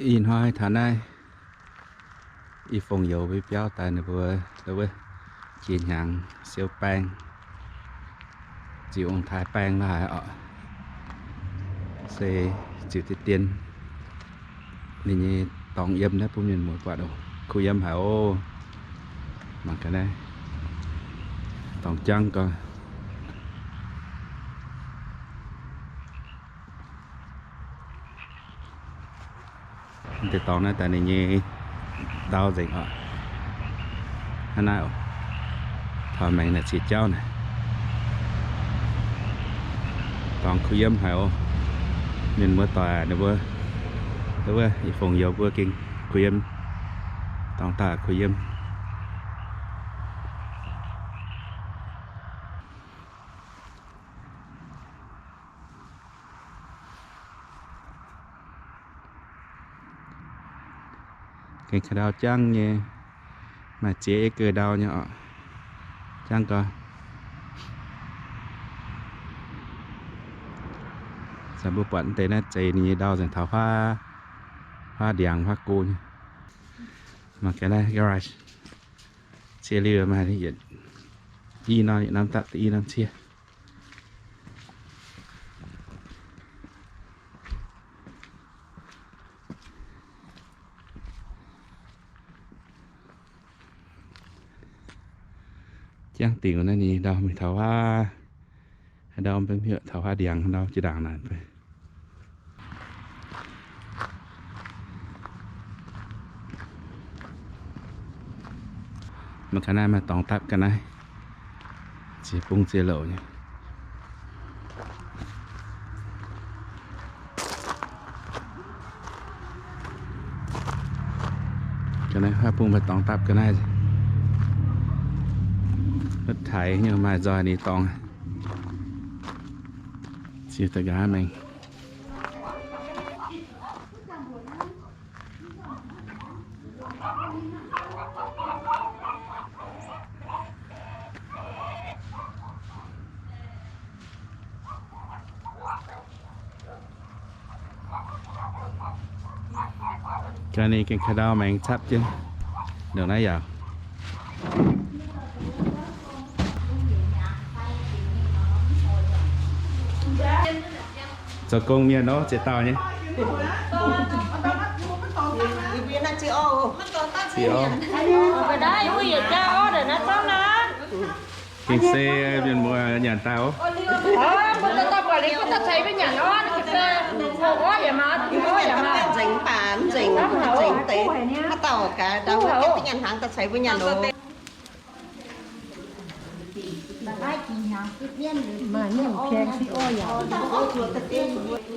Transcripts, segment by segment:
Ih hnoi taux naaiv, i fongc youz mbuo biauv daaih ninh mbuo wuov jiex hnyangx siou baeng, ziux ong-taaix baeng laaih oc. Se ziux deix dien, ninh nyei dorngx yiem naaiv bun mienh muoz buatc oc. Kuh yiem haic oc. Mangc gaax naaiv dorngx jangv gau. Deix dorngx naaiv daaih ninh nyei ndau nzengc oc. Hnangv naaiv oc. Taux maengx naaic ziex jauv naaic. Dorngx kuh yiem haic oc. Mienh muoz doic ninh mbuo, wuov i fongc youz mbuo gengh kuh yiem. Dorngx daaih kuh yiem. Gengh ka'ndau jangv nyei, maaih ziex acre ndau nyei oc. Jangv gau. Mbuo buatc deix naaiv zeiz ninh nyei ndau nzengc taux huaav, huaav ndiangx huaav go nyei. Mangc gaax naaiv garage, cie liuz maaih yietc i norm, yietc norm dapv, i norm cie. Jangv dingc naaiv ninh ndau mingh taux huaav, ndau mbenv heuc taux huaav ndiangx ndau jiex ndaangc naaic. Mangc ga'naaiv maaih dorngx dapv ga'naaiv, ziex bung ziex louc nyei. Ga'naaiv huaav bung maaih dorngx dapv ga'naaiv. Mv taaix nyei maaih nzoih ninh dorngx. Ziux da'nqaang maengx. Ga'naaiv ninh gengh ka'ndau maengx capv jienv ndongc naaiv yaac. Zoux gong mienh nor ziex dauh nyei. Gengh se mienh muoz nyanc daaih oc.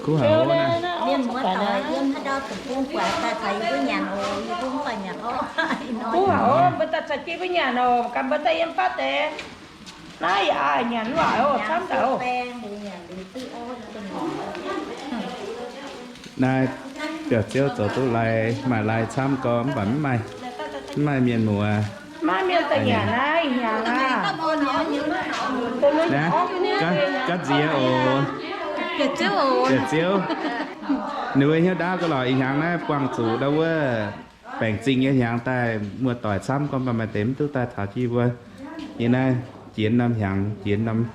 Kuv haic oc, mbuo daaih caux jienv mbuo nyanc oc, gaax mbuo daaih yiem fatv deix. Naaiv yaac nyanc waac oc, camv daaih oc. Naaiv biauv-ziouv zoux duqv lai, maaih lai camv gorngv mv baac mv maaih, mv maaih mienh muoz. Maiv maaih mienh daaih nyanc naaiv hnyangx aqv. Naaiv, gaav nziex oc. Biauv-ziouv. Ninh mbuo hnyouv ndaauv ga'lorqc ih hnyangx naaiv buangh zuqc ndau wuov baengc zingh nyei hnyangx daaih muoz-doic camv gorngv mv baac maaih deix mv duqv daaih taux jienv mbuo. Yie naaiv jiex norm hnyangx, jiex norm zipv.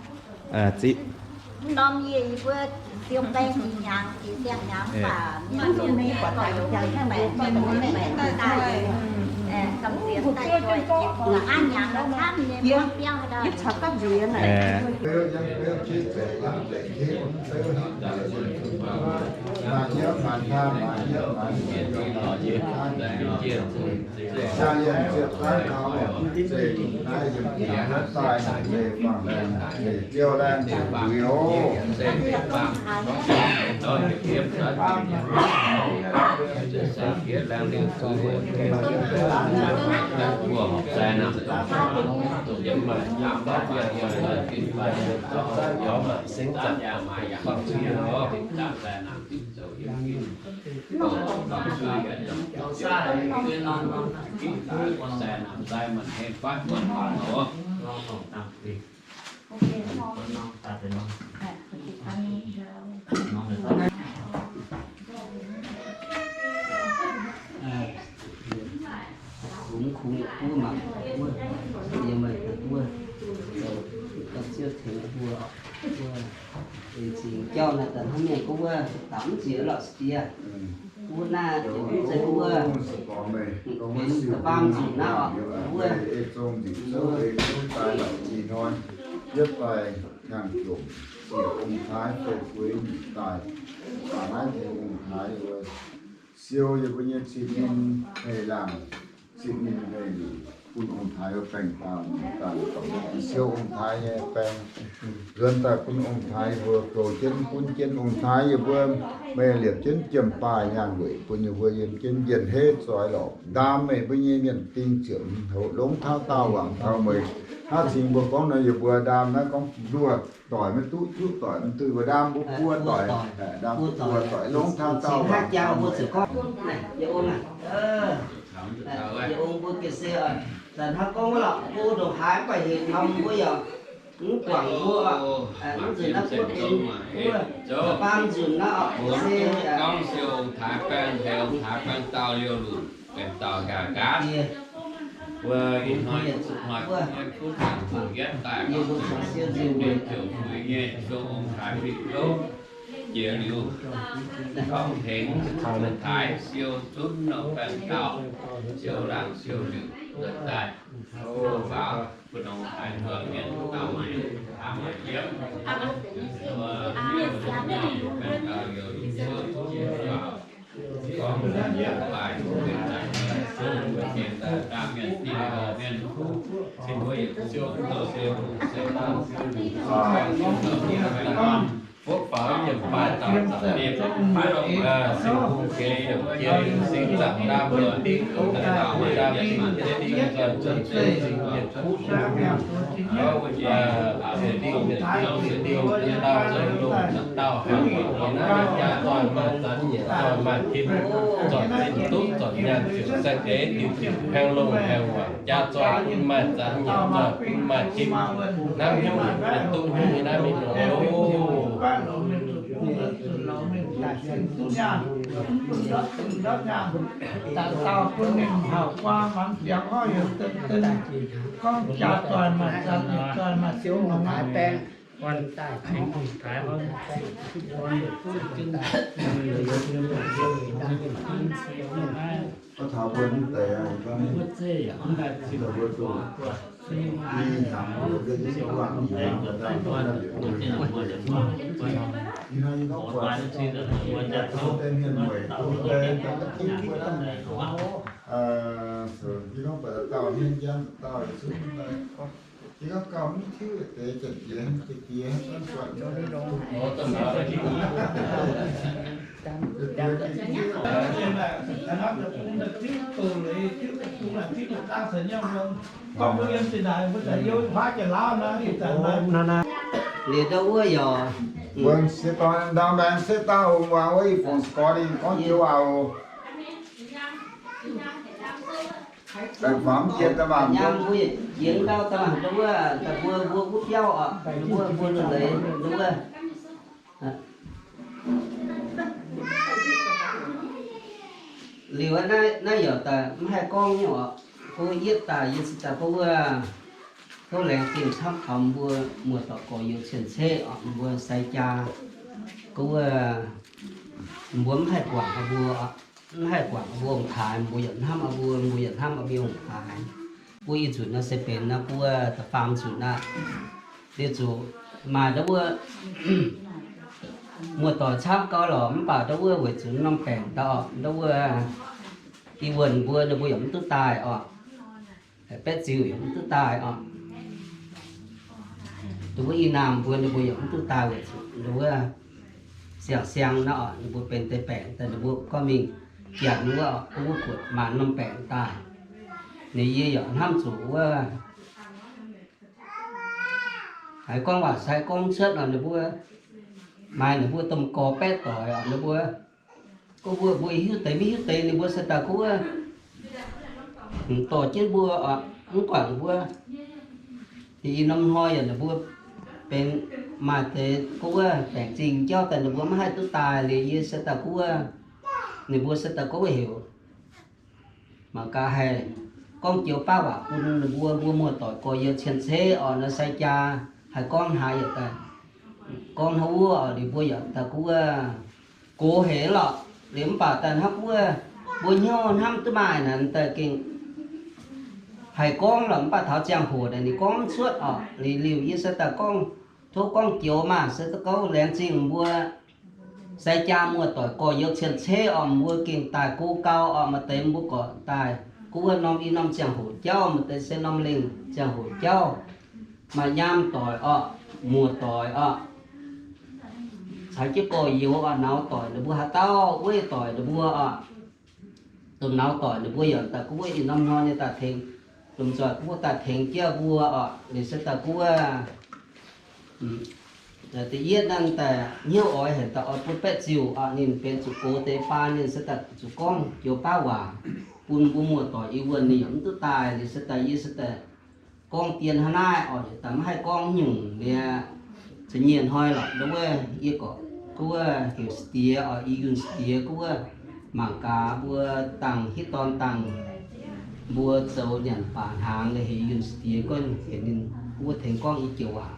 Wuov mangc wuov, yie meih daaih wuov, daaih ziouv tengx mbuo, wuov, zingx jauv naaiv daaih hnangv mienh gorngv wuov, daaih mv nziex lorqc diex. Wuov naaiv yaac mv zeiz gorngv wuov, benx da'faam nzunc naaiv oc, wuov, ih hnoi, yietv daaih hnyangx-jomc, ziec ong-taaix fei gueix daaih, daaih naaiv tengx ong-taaix wuov, siou yie mbuo nyei cin ninh hei laangh, cin ninh hei liuc, bun ong-taaix wuov baengh dauh, daaih siou ong-taaix nyei baeng, nzuonx daaih bun ong-taaix mbuo goux jienv, gunv jienv ong-taaix yie mbuo, meih liepc jienv jiem-baaih nyaanh weic bun yie mbuo yiem jienv njien-heiv zoix lorqc. Ndaam meih mbuo nyei mienh ding ziepc hnyangx hoc longx taux daauh wangc taux meih. Hnangv cingx mbuo gorngv nor, yie mbuo ndaam naaiv gorngv nduov doic maiv duqv, juqv doic maiv duqv, mbuo ndaam mbuo buo doic, ndaam buo doic longx taux daauh wangc taux meih. Zanc hnangv gorngv wuov lorqc, go ndongc haaix mv baac hec taux mbuo yaac mv guangc mbuo, mv nzunc naaiv mbuo benx wuov, da'faam nzunc naaiv oc, se gorngv siou ong-taaix baeng, hei ong-taaix baeng dauh liouh lunc, baeng dauh nqa'haav. Mbuo ih hnoi, hnoi, hnoi, hnoi, yietv daaih, yie mbuo caux siou nziex weic, ziouc fuix nyei siou ong-taaix fih kouv jiex liuz, gorngv tengx ong-taaix siou zunv nor baeng dauh, siou laangh siou liuc nzuonx daaih. Faaux bun ong-taaix nzuonx mienh dauh maiv haih yiemv. Baeng dauh liouh lunc siou zunv faaux. Gorngv yietv daaih, yietv daaih, mbuo jiex daaih ndaam mienh, dingh horpc mienh, mbuo yietc siou, siou, siou, siou, siou, Fopv faaux nyiemc baaih dauh zanc mienh, siou hungh jiex yiemc jiex singx zaangc ndaam mienh, dingh douc ndaam mienh, dingh nzuonx zuonx zinh mienh kuv, dingh mienh jauv, dingh dauh zoux longx dauh haic, naaiv jaa zoih maaih zanc nyiec zoih maaih tim, zornc zinh duqv zornc nyaanh ziouc saeng-eix diuc diuc haeng longh haeng waaic, jaa zoih bun maaih zanc nyiec zoih bun maaih tim, hnamv hnyouv yietc mienh duqv hnyouv naaiv mingh longx loh. Daaih dauh bun ninh hauc guaa maanz ziangx oix heuc den den gorngv jaa zoih maaih zanc nyiec zoih maaih tim longx aqv. Liuz ndau wuov yaac, mbuo se dorn ndau mbaengx se dauh hungh waac wuov, ih fungc se gorngv ninh gorngv joux auv. Baengh fangx jiex da'mangc, jiex ndau da'mangc ndau wuov, da'mbuo mbuo wuov biauv oc, mbuo mbuo lunh leiz ndau wuov. Liuz naaiv, naaiv yaac daaih mv haih gorngv nyei oc. Gorngv yietv daaih yie se daaih gorngv wuov, tov laengz zingh camv taux mbuo muoz-doic gorx-youz cien-ceqv oc, mbuo sai jaa gorngv wuov, mbuo mv haih guangc mbuo, mv haih guangc mbuo ong-taaix, mbuo yaac hnamv mbuo, mbuo yaac hnamv mbuo ong-taaix. Mbuo ih nzunc naaiv se benx naaiv mbuo da'faam nzunc aqv. Liuz zuqc maaih ndau wuov muoz-doic camv gau lorqc, mv baac ndau wuov weic zuqc norm baengc dauh ndau wuov, ih wuonh mbuo ninh mbuo yaac mv duqv daaih oc. Betv ziux yaac mv duqv daaih oc. Ndau wuov ih naamh mbuo ninh mbuo yaac mv duqv daaih weic zuqc ndau wuov siang-siang naaiv oc, ninh mbuo benx deix baengc daaih ninh mbuo gorngv mingh janx wuov, wuov guotc maanc norm baengc daaih. Ninh yie yaac hnamv zuqc wuov, haiz gorngv waac sai gorngv cuotv nor, ninh mbuo maaih ninh mbuo domh gorx baeqv doic oc, ninh mbuo gorngv mbuo, mbuo hiuv deix maiv hiuv deix, ninh mbuo se daaih gorngv wuov, dorh jienv mbuo oc, mv guangc mbuo. Ih norm hnoi yaac ninh mbuo benx maaih deix gorngv wuov baengc zingh jauv daaih ninh mbuo maiv haih duqv daaih liuz yie se daaih gorngv wuov, ninh mbuo se daaih gorngv wuov heuc mangc gaax haih gorngv joux baav waac bun ninh mbuo, mbuo muoz-doic gorx-youz cien-ceqv oc, naaiv sai jaa haih gorngv haaix yaac daaih gorngv hnangv wuov oc, liuz mbuo yaac daaih guv wuov gox haic lorqc. Liuz mv baac daaih hnangv guv wuov mbuo hnyouv hnamv duqv maaih naaic daaih gengh haih gorngv lorqc, mv baac taux ziangh hoc naaic ninh gorngv mv cuotv oc. Liuz liuz yie se daaih gorngv, tov gorngv joux maah, se daaih gorngv laengz zingh mbuo sai jaa muoz-doic gorx-youz cien-ceqv oc, mbuo gengh daaih go gau oc, maaih deix mbuo gorqv daaih guv wuov norm i norm ziangh hoc jauv, maaih deix se norm lengh ziangh hoc jauv, maaih nyaam doic oc, muoz-doic oc, caux jienv gorx-youz oc, nauz doic, ninh mbuo haaix dauh weiv doic ninh mbuo oc, domh nauz doic ninh mbuo yaac daaih guv wuov ih norm hnoi nyei daaih tengx, lomh nzoih guv wuov daaih tengx jienv mbuo oc. Liuz se daaih guv wuov da'yietv naaiv daaih hnyouv oix heuc daaih oix bun baeqv ziuh oc, ninh benx zuqc gox deix baan, ninh se daaih zuqc gorngv joux baav waac bun mbuo muoz-doic i wuonh, ninh yaac mv duqv daaih. Liuz se daaih yie se daaih gorngv dien hnangv naaiv oc, daaih maiv haih gorngv nyungc liuz, za'nyienh hnoi lorqc, ndau wuov yie gorqv guv wuov heuc Stie oc, i yunh Stie guv wuov mangc gaax mbuo dangh hitv dorn dangh mbuo zoux nyanc baac hnaangx heuc yunh Stie, gorngv heuc ninh guv wuov tengx gorngv i joux waac,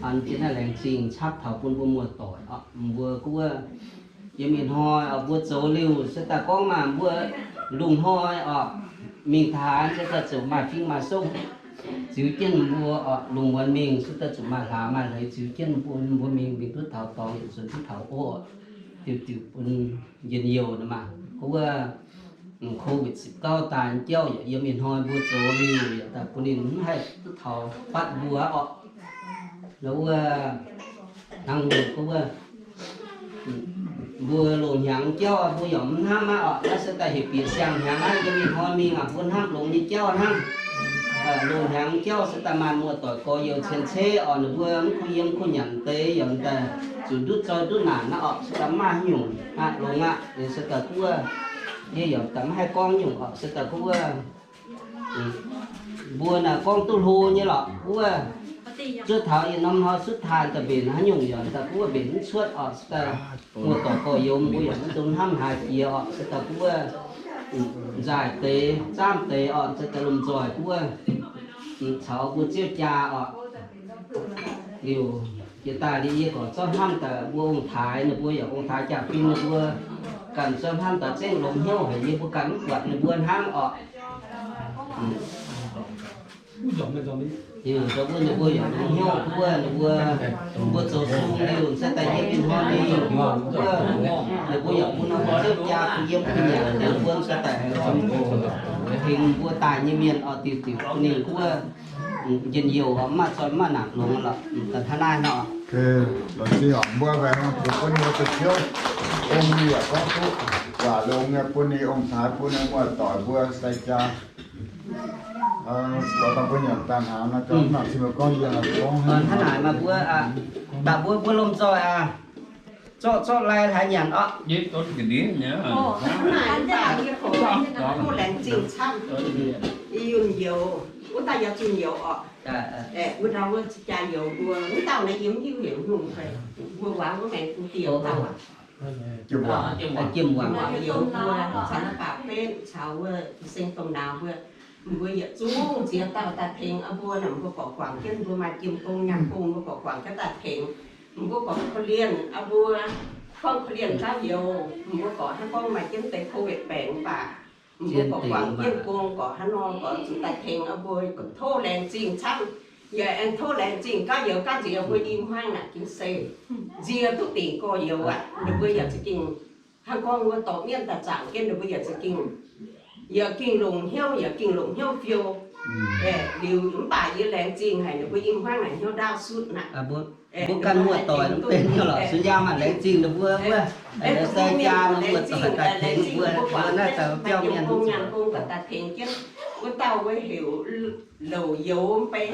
an jienv naaiv laengz zingh capv taux bun mbuo muoz-doic oc. Mbuo guv wuov yiem ih hnoi oc, mbuo zoux liuz se daaih gorngv maah, mbuo lungh hnoi oc, mingh taux haaix se daaih zuqc maaih fing maaih song ziux jienv mbuo oc, lungh muonz mingh se daaih zuqc maaih hlaax maaih hleix ziux jienv mbuo, mbuo mingh, mingh duqv taux dorngx yietc nzunc duqv taux oc, diuc diuc bun njien-youh nor maah. Guv wuov covid ziepc gauv daaih jauv yaac yiem ih hnoi mbuo zoux liuz yaac daaih bun ninh mv haih duqv taux fatv mbuo oc. Ndau wuov hnangv guv wuov mbuo loz-hnyangx jauv mbuo yaac mv hnamv aqv oc. Naaiv se daaih heuc bieqc siang-hnyangx aqv, yiem ih hnoi mingh aqv, mbuo hnamv longx nyei jauv hnangv. Loz-hnyangx jauv se daaih maaih muoz-doic gorx-youz cien-ceqv oc, ninh mbuo mv kuh yiem kuh nyanc deix yaac daaih zuqc ndutv zoih ndutv naanc aqv oc, se daaih mv maaih haaix nyungc aqv, longx aqv. Liuz se daaih guv wuov, yie yaac daaih mv haih gorngv nyungc oc, se daaih guv wuov mbuo naaic gorngv duqv hlo nyei lorqc. Guv wuov zuov taux yietc norm hnoi sutv taaih daaih mbenc haaix nyungc yaac daaih guv wuov mbenc mv cuotv oc, se daaih muoz-doic gorx-youz mbuo yaac mv dungx hnamv haaix jiex oc, se daaih guv wuov nzaaih deix zaamv deix oc, se daaih lomh nzoih guv wuov caux mbuo ziouv jaa oc. Liuz jiex daaih liuz yie gorqv zorqv hnamv daaih mbuo ong-taaix ninh mbuo yaac ong-taaix jaa-fin ninh mbuo ganh zorqv hnamv daaih zengv longx hnyouv haic, yie mbuo ganh mv buatc ninh mbuo hnangv oc. Ninh mbuo yaac longx hnyouv, guv wuov ninh mbuo, mbuo zoux sung liuz se daaih yiem ih hnoi liuz, guv wuov ninh mbuo yaac bun norm mbuo ziouv jaa bun yiem bun nyanc, ninh mbuo se daaih tengx mbuo daaih nyei mienh oc, diuc diuc bun ninh guv wuov njien-youh oc, mv maaih zoih mv maaih naanc longx lorqc, daaih hnangv naaiv nor. Laengz zingh oc, mbuo aengx bun mbuo deix ziouv ong yaac gorngv duqv waac longx nyei bun ninh ong-taaix bun ninh muoz-doic mbuo sai jaa. Hnangv naaic maaih mbuo, daaih mbuo, mbuo lomh nzoih aqv, zorqv, zorqv lai haaix nyanc orqc. Tov laengz zingh camv, i yunh youz, wuov dauh yaac zunh youz orqc. Wuov dauh wuov jaa youz mbuo, wuov dauh naaiv yie mv hiuv heuc hungh fai, mbuo waac wuov maengx bun dieh dauh aqv. Jiem Waangc, Waangc Youz mbuo, caux naaiv Baac Betv caux wuov Seng Domh Nauz mbuo, mbuo yietc zungv ziex dauh daaih tengx aqv mbuo nor, mbuo gorqv guangc jienv mbuo maaih jiem gong nyaanh gong, mbuo gorqv guangc jienv daaih tengx. Mbuo gorqv korv-lienh aqv mbuo, gorngv korv-lienh gauv youz, mbuo gorqv hnangv gorngv maaih jienv deix COVID baengc mv baac, mbuo gorqv guangc jienv gong, gorqv hnangv nor gorqv zuqc daaih tengx aqv mbuo, tov laengz zingh camv. Yaac aengx tov laengz zingh gauv youz gauv nziex mbuo i hmuangv naaic gengh se nziex duqv dingc gorx-youz aqv. Ninh mbuo yaac za'gengh hnangv gorngv wuov dorh mienv daaih zaangc jienv, ninh mbuo yaac za'gengh, yaac gengh longc hnyouv, yaac gengh longc hnyouv fiou. Liuz mv baac yie laengz zingh haic ninh mbuo i hmuangv naaic hnyouv ndaauv sutv naaic. Mbuo ganh muoz-doic mv benx nyei lorqc, sun yaam maaih laengz zingh ninh mbuo wuov, sai jaa ninh mbuo doic daaih tengx mbuo, mbuo naaiv daaih biauv mienh gong nyaanh gong daaih tengx jienv wuov dauh wuov heuc Louc Youz mv bei.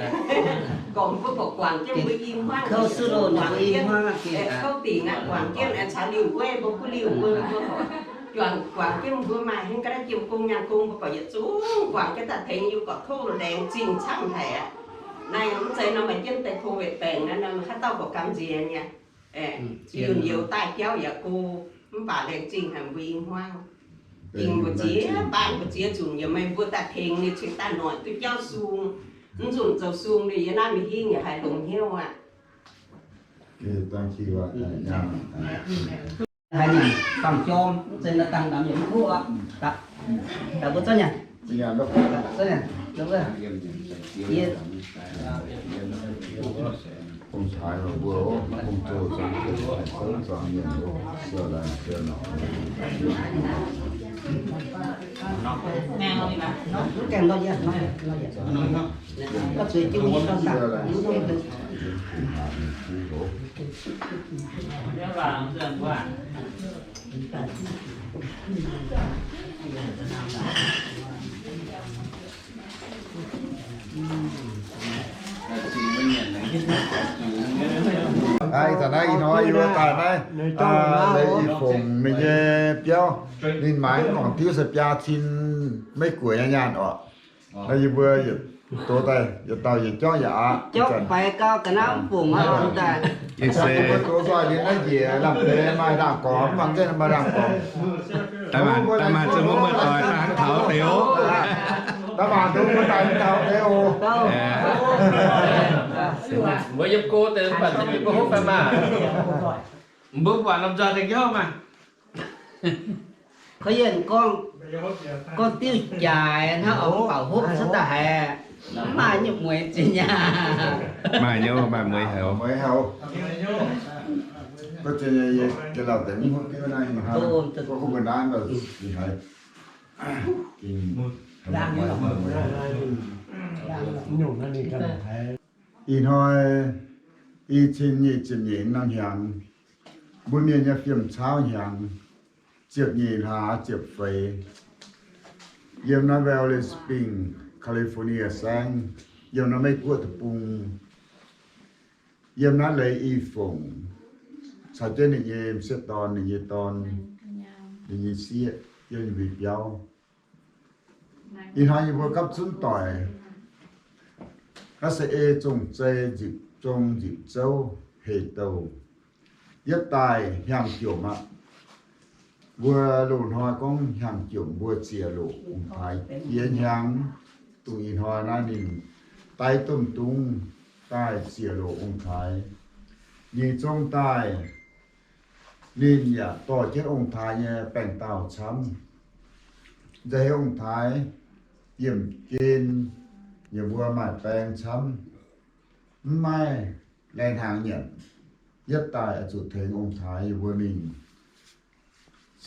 Gorngv mbuo gorqv guangc jienv mbuo i hmuangv, kouv suv loh ninh mbuo i hmuangv, kouv dingc aqv, guangc jienv caux liuh weiv mbuo, kuv liuh mbuo, mbuo gorqv juangc guangc jienv mbuo maaih haaix ga'naaiv jiem gong nyaanh gong, mbuo gorqv yietc zungv guangc jienv daaih tengx, yie gorqv tov laengz zingh camv haic aqv. Naaiv mv zeiz nor maaih jienv deix COVID baengc naaiv, haaix dauh gorqv gamh nziex nyei. Yunh youz daaih jauv yaac go, mv baac laengz zingh haic mbuo i hmuangv. Dingc mbu'ziex, baamh mbu'ziex nzunc yaac meih mbuo daaih tengx ninh cingx daaih noic duqv jauv sung. Mv nzunc zoux sung ninh yiem naaiv mingh hingv yaac haih longx hnyouv aqv. Haaix nyanc dangh jorm, mv zeiz dangh namx yietc mv kuv aqv. Daaih mbuo zorqv nyanc. Zorqv nyanc, zorqv nyanc. Yie Ong-taaix mbuo, ong-zoh zong, zong mienh, siou laanh siou norqc. Gaengh nor yie, nor yie, nor yie. Gauh zueiz jienv yie gauh daaih. Ih zanc naaiv ih hnoi yie mbuo daaih naaiv, leiz Ih Fongc ninh nyei biauv, ninh maaiz gorngv diuv se biaa cin Meiv-Guoqv nyei nyaanh orqc. Naaiv yie mbuo yietc doz daaih, yietc dauh yietc jauv yaac aqv. Jauv faix gau ga'naaiv mv fungc aqv daaih. Yie mbuo doz daaih liuz naaiv njiec lamh deix maaih ndaangc gorngv, mv baac gaengh maaih ndaangc gorngv. Daaih maanc, daaih maanc zuqc mbuo muoz-doic daaih taux deix oc. Daaih maanc zuqc mbuo daaih taux deix oc. Mbuo yiem go deix mv baac zuqc mbuo hopv fai maah. Mbuo buatc lomh nzoih deix jauv maah. Koi yienh gorngv, gorngv diuv jaaix hnangv, mv baac hopv cuotv daaih haiz mv maaih nyungc mueiz zinh nyaah. Maaih nyei, maaih mueiz haic. Mueiz haic. Gorngv zinh nyei, yie lauh deix mv hopv diuv naaiv, hopv mbuo naaiv, haiz Ih hnoi i cin nyic ziepc nyeic norm hnyangx, mbuo mienh nyei fiem cauv hnyangx, ziepc nyeic hlaax ziepc feix, yiem naaiv Valley Springs, California saengv, yiem naaiv Meiv Guoqv deic-bung, yiem naaiv Leiz I Fongc caux jienv ninh nyei m'sieqv dorn, ninh nyei dorn, ninh nyei sieqv, yiem ninh mbuo biauv. Ih hnoi yie mbuo gapv zunv doic, naaiv se ei zong-zei nzipc zong nzipc zouv hec douh. Yietv daaih hnyangx-jomc aqv. Mbuo loz-hnoi gorngv hnyangx-jomc mbuo ziec loc ong-taaix jiex hnyangx, dongh ih hnoi naaiv ninh daiv domh dungv daaih ziec loc ong-taaix. Nyic zong daaih ninh yaac dorh jienv ong-taaix nyei baengh dauh camv. Nzauh heix ong-taaix yiemh gen, yie mbuo maaih baeng camv. Mv maaih lai hnaangx nyanc, yietv daaih oix zuqc tengx ong-taaix yie mbuo mingh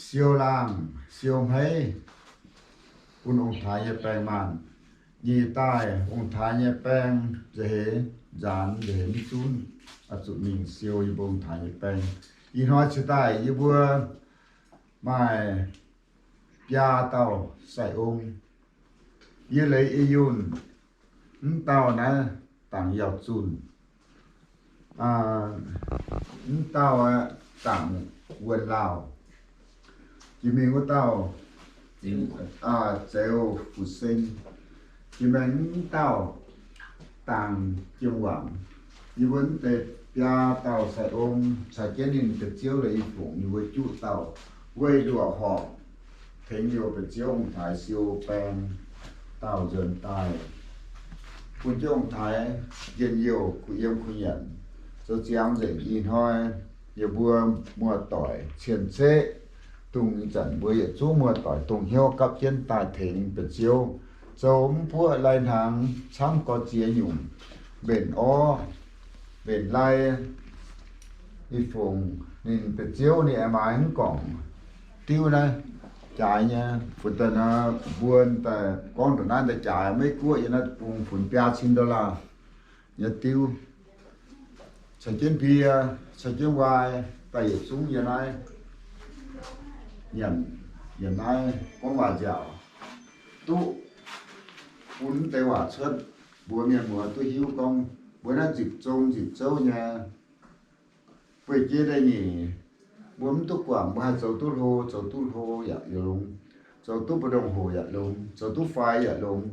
siou laangh siou hmeiv bun ong-taaix nyei baeng maanh. Nyic daaih ong-taaix nyei baeng nzauh heix nzaanx, nzauh heix mv zunv, oix zuqc mingh siou yie mbuo ong-taaix nyei baeng. Ih hnoi cingx daaih yie mbuo maaih biaa dauh sai-ong. Yie leiz Ih Yunh, mv dauh naaiv Dangc Yauh Zunh, mv dauh Dangc Wuonh Lauh, jiex mingh wuov dauh Zeux Fuc Seng, jiex mingh wuov dauh Dangc Jiem Wangc. Yie mbuo mv deix biaa dauh sai-ong caux jienv ninh deix ziouv leiz i fungc, yie mbuo juqv dauh weih nduoqc horpc tengx liouh deix ziouv ong-taaix siou baeng dauh nzuonx daaih, bun jienv ong-taaix njien-youh kuh yiem kuh nyanc, zoux ziangx nzengc. Ih hnoi yie mbuo muoz-doic cien-ceqv, dongh ih zanc mbuo yietc zungv muoz-doic dongh hnyouv gapv jienv daaih tengx deix ziouv, zoux mv buoqv lai hnaangx camv gorx ziex nyungc, mbenc orv, mbenc lai. Ih fungc ninh deix ziouv ninh aengx maaih mv gorngv diuv naaiv jaaix nyei, funx daaih nor mbuo daaih gorngv ndongc naaiv daaih jaaix, Meiv Guoqv yiem naaiv bung funx biaa cin dollar nyei diuv, caux jienv mbie, caux jienv wine, daaih yietc zungv yiem naaiv nyanc, yiem naaiv gorngv waac nziaauc, duqv bun deix waac cuotv, mbuox mienh muoz duqv hiuv gorngv mbuo naaiv nzipc zong nzipc zouv nyei. Bueix jiex da'nyeic, mbuo mv duqv guangc, mbuo haih zoux duqv hlo, zoux duqv hlo yaac longx, zoux duqv mbu'ndongx hoc yaac longx, zoux duqv faix yaac longx.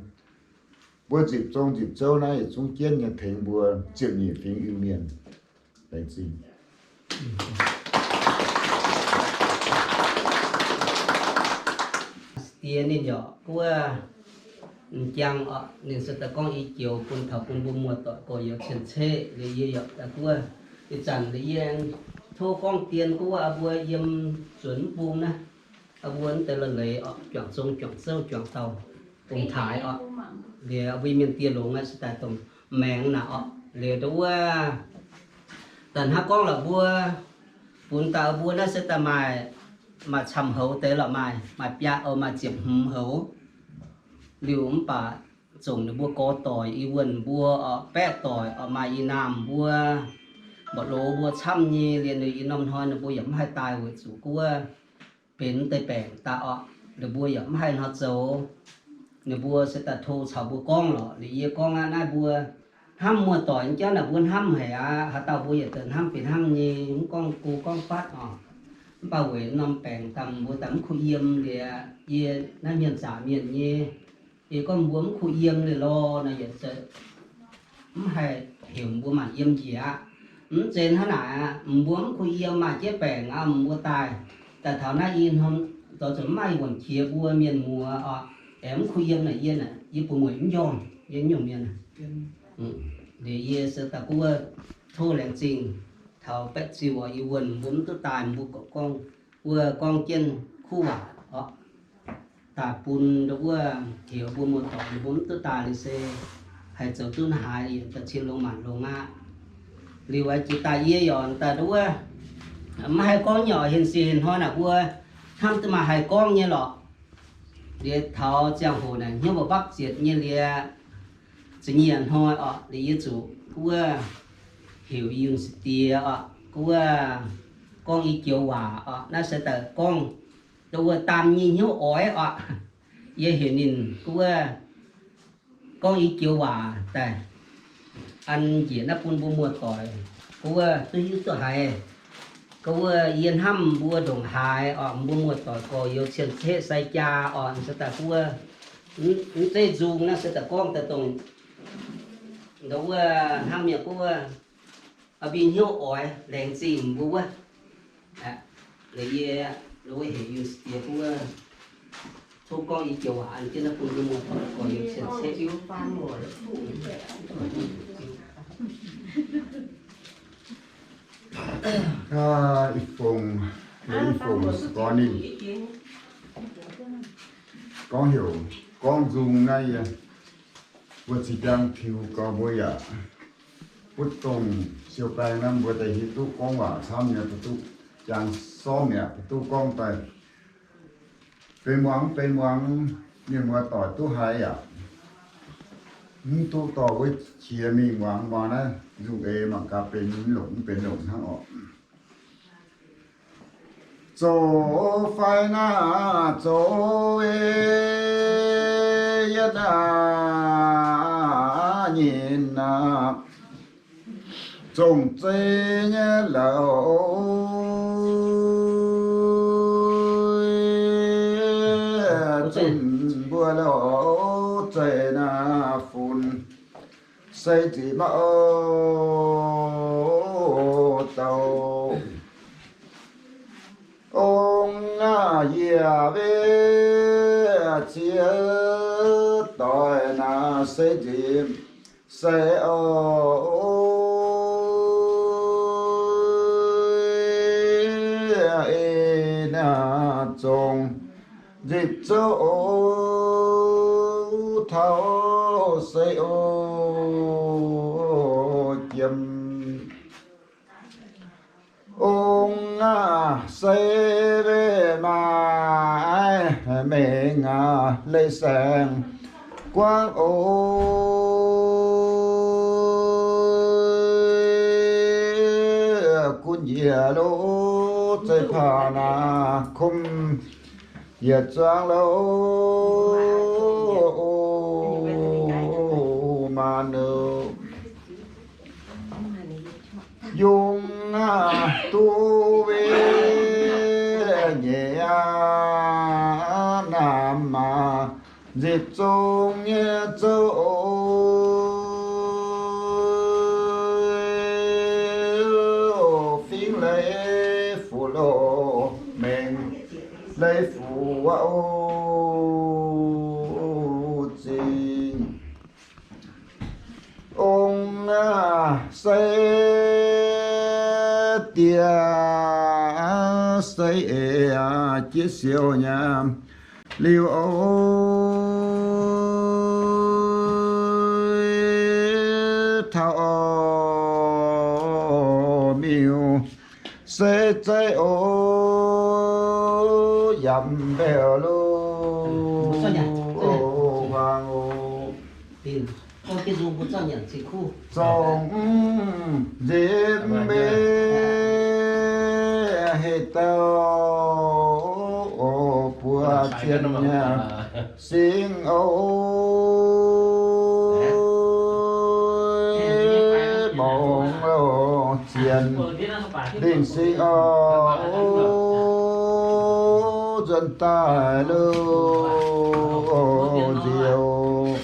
Mbuo nzipc zong nzipc zouv naaiv yietc zungv jienv nyei tengx mbuo ziepc nyeic fingx Iu-Mienh. Laengz zingh. Yie ninh yaac guov m'jangc oc, ninh se daaih gorngv i joux bun taux bun mbuo muoz-doic gorx-youz cien-ceqv liuz yie yaac daaih guov. Ih zanc liuz yie tov gorngv dien guov mbuo yiem zuonx mv bung naaiv, mbuo deix la'leiz oc, juangc zong juangc zouv juangc dauh dongh taaix oc. Liuz mbuo mienh dieh longx aqv se daaih dongh maengx naaic oc. Liuz dongh wuov daaih hnangv gorngv la'buo, bun daaih mbuo naaiv se daaih maaih, maaih camv-houx deix lorqc, maaih, maaih biaa, maaih ziepc hmz houx. Liuz mv baac zongc ninh mbuo gorx doic i wuonh mbuo oc, baeqv doic oc, maaih i naamh mbuo, mba'loz mbuo camv nyei, liuz ninh i norm hnoi ninh mbuo yaac mv haih daaih weic zuqc guov benx deix baengc daaih oc, ninh mbuo yaac mv haih hnoi zoux. Ninh mbuo se daaih tov caux mbuo gorngv lorqc. Liuz yie gorngv aqv, naaiv mbuo hnamv muoz-doic jauv naaic mbuo hnamv haic aqv. Haaix dauh mbuo yietc deix hnamv fih hnangv nyei, mv gorngv go gorngv fatv oc. Mv baac weic norm baengc daaih mbuo daaih mv kuh yiem liuz, yie naaiv mienh zaqc mienh nyei, yie gorngv mbuo mv kuh yiem liuz lorh nor yietc zeiz mv haih heuc mbuo maanc yiem njiec aqv. Mv zeiz hnangv naaic aqv, mbuo mv kuh yiem maaih jienv baengc aqv, mbuo daaih, daaih taux naaiv i hnorm zoux zuqc mv maaih wuonh qiex mbuo mienh muoz oc, aengx mv kuh yiem naaic yie naaic, yie buoz mueic mv njormh, yie nyungc mienh. Liuz yie se daaih guov tov laengz zingh taux baeqv ziuh oc, i wuonh mbuo mv duqv daaih, mbuo gorngv, wuov gorngv jienv kuv waac oc, daaih bun wuov heuc mbuo muoz-doic mbuo mv duqv daaih liuz se haih zoux duqv haaix yietc daaih cien longx maanc longx aqv. Liuz aqv jiex daaih yie yaac daaih wuov mv haih gorngv nyei oc, hinc sic hinc hnoi naaic mbuo hnamv duqv maaih haih gorngv nyei lorqc. Liuz taux ziangh hoc naaic hnyouv mba'mbapv zietc nyei liuz, za'nyiec hnoi oc, liuz yie zuqc guov heuc Yunh Siex Diex oc, guov gorngv i joux waac oc, naaiv se daaih gorngv wuov daam nyei hnyouv oix oc. Yie heuc ninh guov gorngv i joux waac daaih an njiec naaiv bun mbuo muoz-doic guov duqv hiuv duqv haiz. Guov yie hnamv mbuo ndongc haaix oc, mbuo muoz-doic gorx-youz cien-ceqv sai jaa oc, se daaih guov mv zeiz nzung naaiv se daaih gorngv daaih dongh wuov hnangv mienh guov mbuo hnyouv oix laengz zingh mbuo wuov. Yie wuov heuc Yunh Siex Diex guov tov gorngv i joux waac an jienv naaiv bun mbuo muoz-doic gorx-youz cien-ceqv. Ih fongc, ih fongc gorngv ninh gorngv heuc gorngv nzung naaiv yie, mbuo zinh ndaangc tiux gorngv mbuo yaac butv dongh siou baeng naaiv mbuo daaih hiuv duqv gorngv waac camv nyei, butv duqv jangx sormv mi'aqv, butv duqv gorngv daaih benx muangx benx muangx, mienh muoz-doic duqv haiz yaac mv duqv dorh wuov qiex mingh muangx muangx naaiv nzung eix mangc gaax benx longc mv benx longc hnangv oc. Zoux fai naaiv zoux ei, yie naaiv nyinh naaiv zongh zei nyei louc, zunc mbuo louc zeiz naaiv funx. Se nziex maiv douc ong aac, yie weic ziex doic naaiv se nziex se oc, ei naaiv zong nzipc zouv taux se oc jiem. Ong aac, se weic maaih mengh aac, leiz saeng guangv oc. Gunv njiec lo zeiv paav naaiv, kumx yietc zuangx lo maanc nouh. Yungz aac, duqv weic nyei aac, naamh maah, nzipc zong nyei zouv, fingx leiz fuqv loh, mengh leiz fuqv aqv oc. Seix diex seix eix jiex siou nyei liuz oc, taux miuc seix zeiv oc, yaac mv mbaeqc loh, huaang oc. Zorngv nzipc mbe heh dauh buoz zienh nyei singx oc, mongc loh zienh lingh singx oc, nzuonx daaih loh nziouv.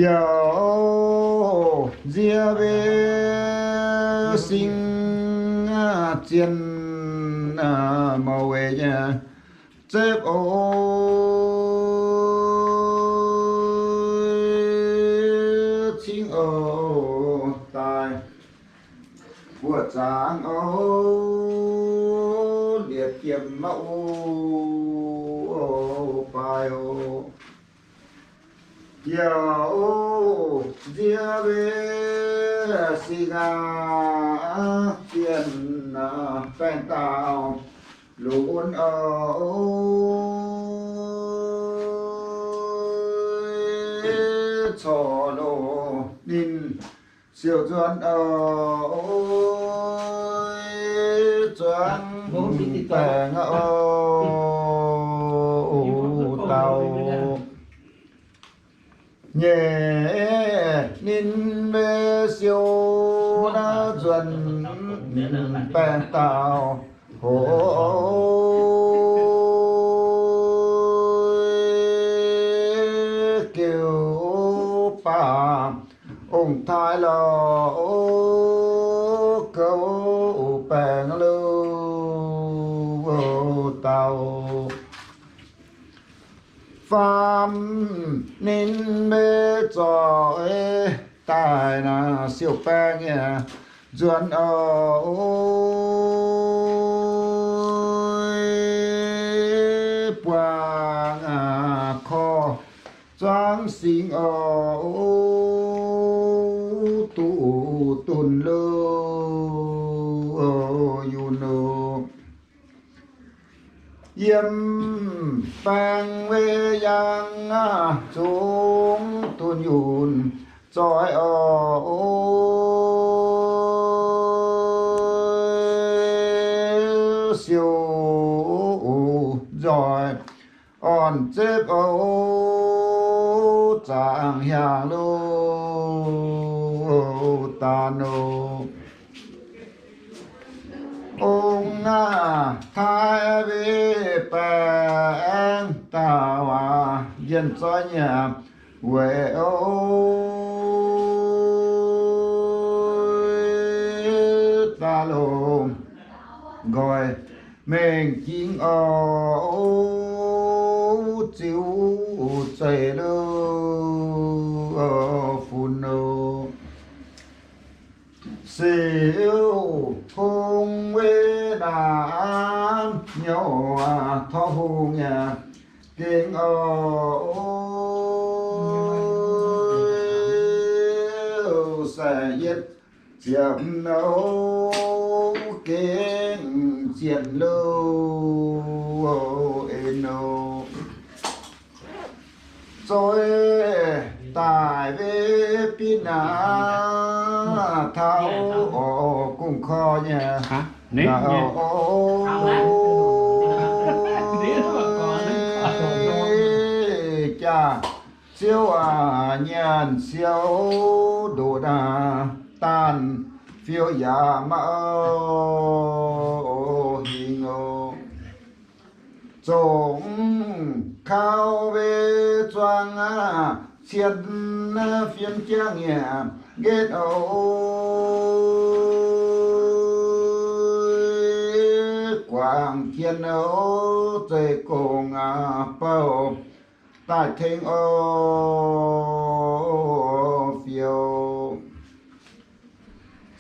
Yaac nziex mbe singx zienh mouc weic nyei zepv oc, cingx oc daaih buoz zaangc oc, liepc jiem maiv oc, baaix oc. Yaac nziex mbe singx zienh baengh dauh lunx oc, corc loh ninh siou nzuonx oc, zuangx baengh oc, dauh nyeic ninh mbe siou naaiv nzuonx baengh dauh hoc geuv baac ong-taaix lorh goux baengh loh, dauh faam ninh mbe zoih daaih naaiv siou baengh nyei nzuonx oc, buangh korv zuangx singx oc, duqv dunh loh, yunc oc. Yiem baengh weic yangh zungv dunh yunc zoih oc, siou nzoih orn zepv oc, zaangc hiaangx loh, daanh oc. Ong-taaix mbe baengh dauh njien-zoih nyei weic oc, daaih longc nqoi mengh jingx oc, ziux zeiv loh, funx oc. Siou hungh weic naaiv nyouh torv hungh nyei gengh oc, saeng-yietv ziepc nouh gengh zienh loh, en oc. Zoih daaih mbe binc aav taux oc, gong-korv nyei naaiv oc, jaax ziouv aac, nyanc siou ndoqc naaiv daanh fiou yaac maiv hingh oc. Zongc kaux mbe zuangx aac, cien fiem jangv nyei nqetv oc, guangc jien oc, zeiv gong aac, bouh daaih tengx oc, fiou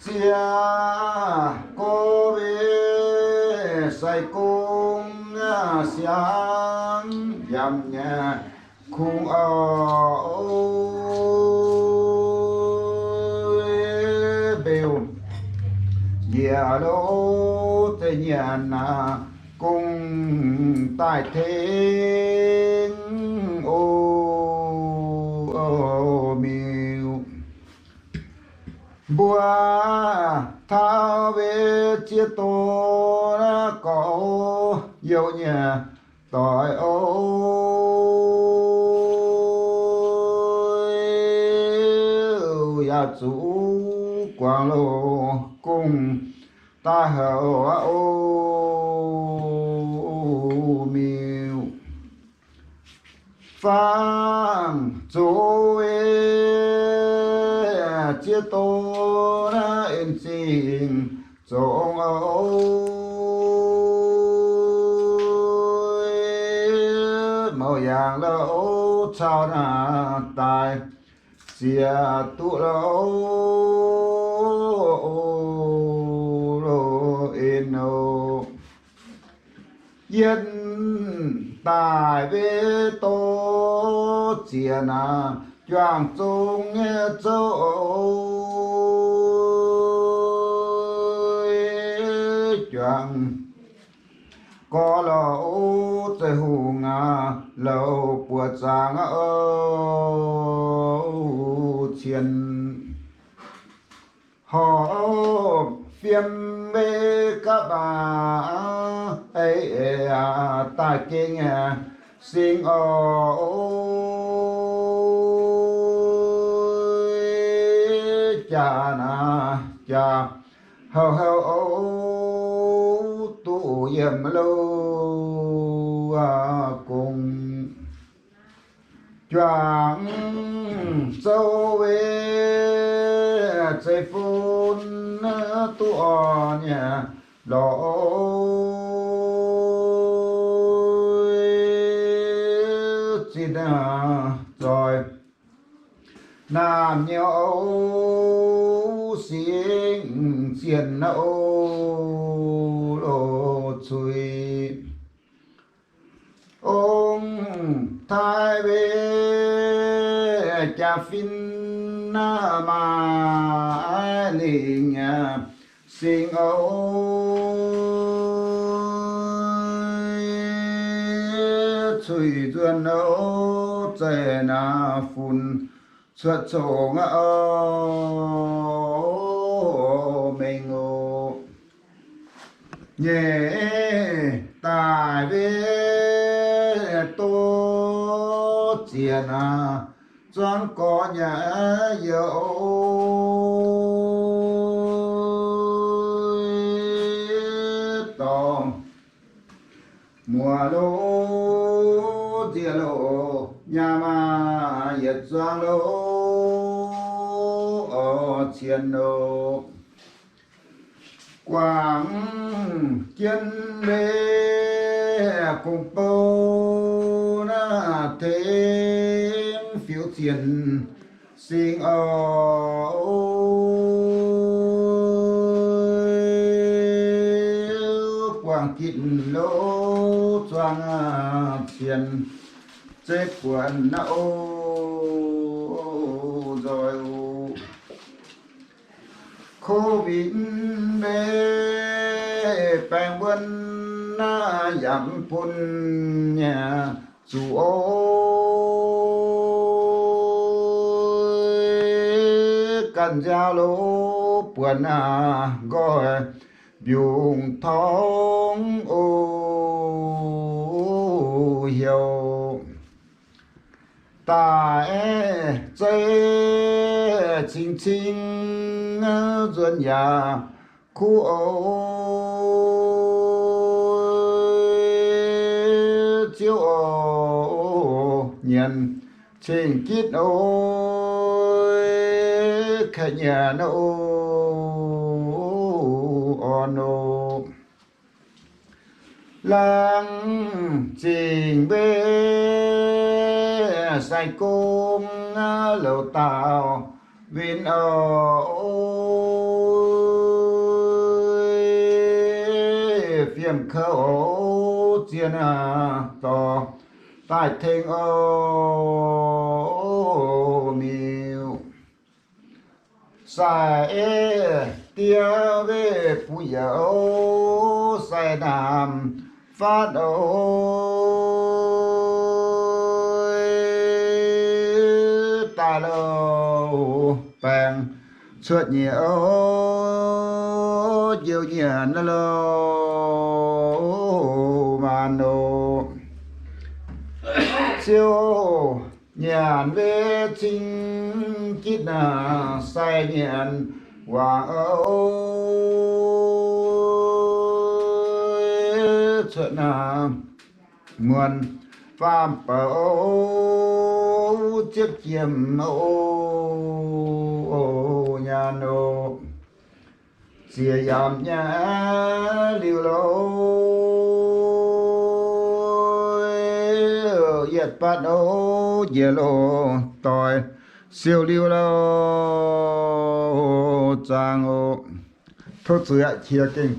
Ziec gorx mbuo sai-gorx siangx yaac nyei kungx oix mbeu njiec lo zeiv nyanc naaic gong daaih tengx o miuc. Mbuo taux mbuo ziex doz naaiv gorx youh nyei doic o, yaac zuqc guangc loz gong daaih houc aqv o miuc. Fangx zoux ziex doz naaiv en zingh zoux oix mouc yaangh lo caux naaic daaih ziex duqv lo o lo en o. Yiem daaih mbuo doz ziex naaic juangc zong nyei zouv juangc gorx lo zeiv hungh aac, louc buoqc zaangc oc cien horpc fiem mbuo gapv aac, ei eix daaih gengh singx oc. Jaax naaic jaax houc houc oc duqv yiem lo gong juangc zouv weic zeiv-fun duqv orn nyei lorz zinh zoih naamh nyei oc singx zienh oc loz-cuix. Ong-taaix mbuo jaa-fin naaiv maaih lingc singx oc cuix nzuonx oc zeiv naaiv funx cuotv congx oc mengh oc. Nyeic daaih mbuo doz ziex naaic zuangx gorx nyei youh dorngx muoz lo nziex lo nyaam aac yietc zuangx lo oc cien oc. Guangc jienv mbuo gong bou naaiv tengx fiuv zienh singx oc. Buangh gitv lo zuangx cien zeiv buonc naaiv oc nzoih oc. Covid mbuo baengh wuonv naaiv yaac mv bun nyei zuqc oc. Ganh nziaaux lo buonc naaiv nqoi mbiungc torngv oc heuc daaih zeiv cing-cing nzuonx yaac kuv oc. Ziouv oc, nyienx cing-gitv oc, kaeqv nyanc oc, orn oc. Laangz zingh mbuo sai-gorx loz-daauh win oc. Fiem kouv oc, zien dorh daaih tengx oc, miuc. Sai ei diev weih bun yaac oc, sai naamh faatv oc, daaih louh baengc cuotv nyei oc, njoux nyanc louh maanc oc. Ziouc nyanc wetv cing jitv naaic sai nyanc wangc oc, cuotv naaic muonc faam bouc oc, ziepv jiem oc, nyanc oc. Ziex yamc nyei liuz loh, yietc batv oc, njiec loh doix siou liuz loh, zaangc oc. Tov zuiz aqv, qiex gengh.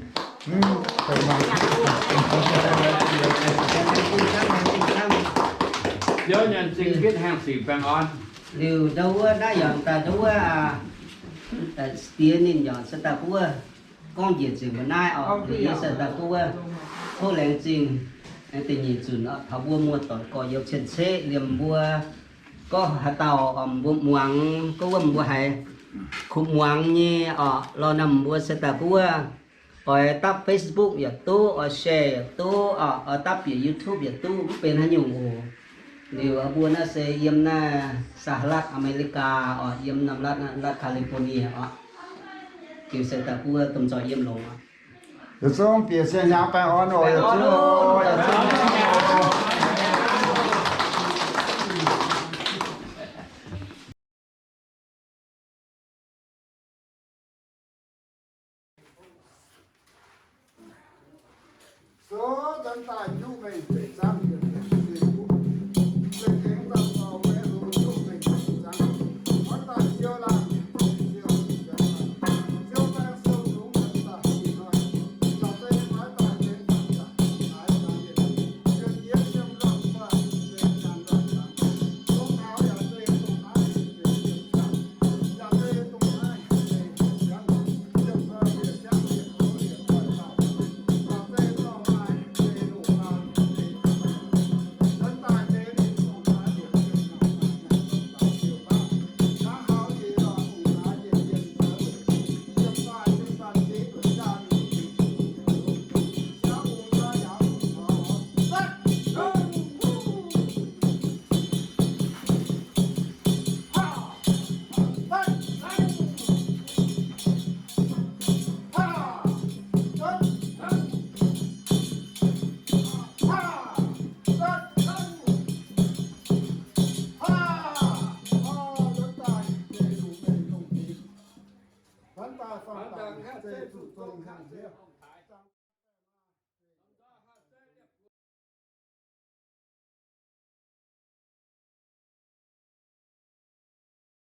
Liuz ndau wuov naaiv yaac daaih ndau wuov, diex ninh yaac se daaih buov gorngv njiec nzengc mbuo naaiv oc, yie se daaih buov tov laengz zingh. Da'nyeic nzunc taux mbuo muoz-doic gorx-youz cien-ceqv liemh mbuo gorngv haaix dauh mbuo muangx gorngv wuov mbuo haiz kuv muangx nyei oc, lorz naaiv mbuo se daaih buov oix dapv Facebook yaac duqv, oix share yaac duqv oc, oix dapv bieqc YouTube yaac duqv, mv benx haaix nyungc oc. Liuz mbuo naaiv se yiem naaiv สหรัฐอเมริกา oc, yiem norm รัฐ California oc. Liuz se daaih buov domh nzoih yiem longx oc. Yietc zungv bieqc siang-hnyangx baengh orn oc, yietc zungv oc, yietc zungv oc.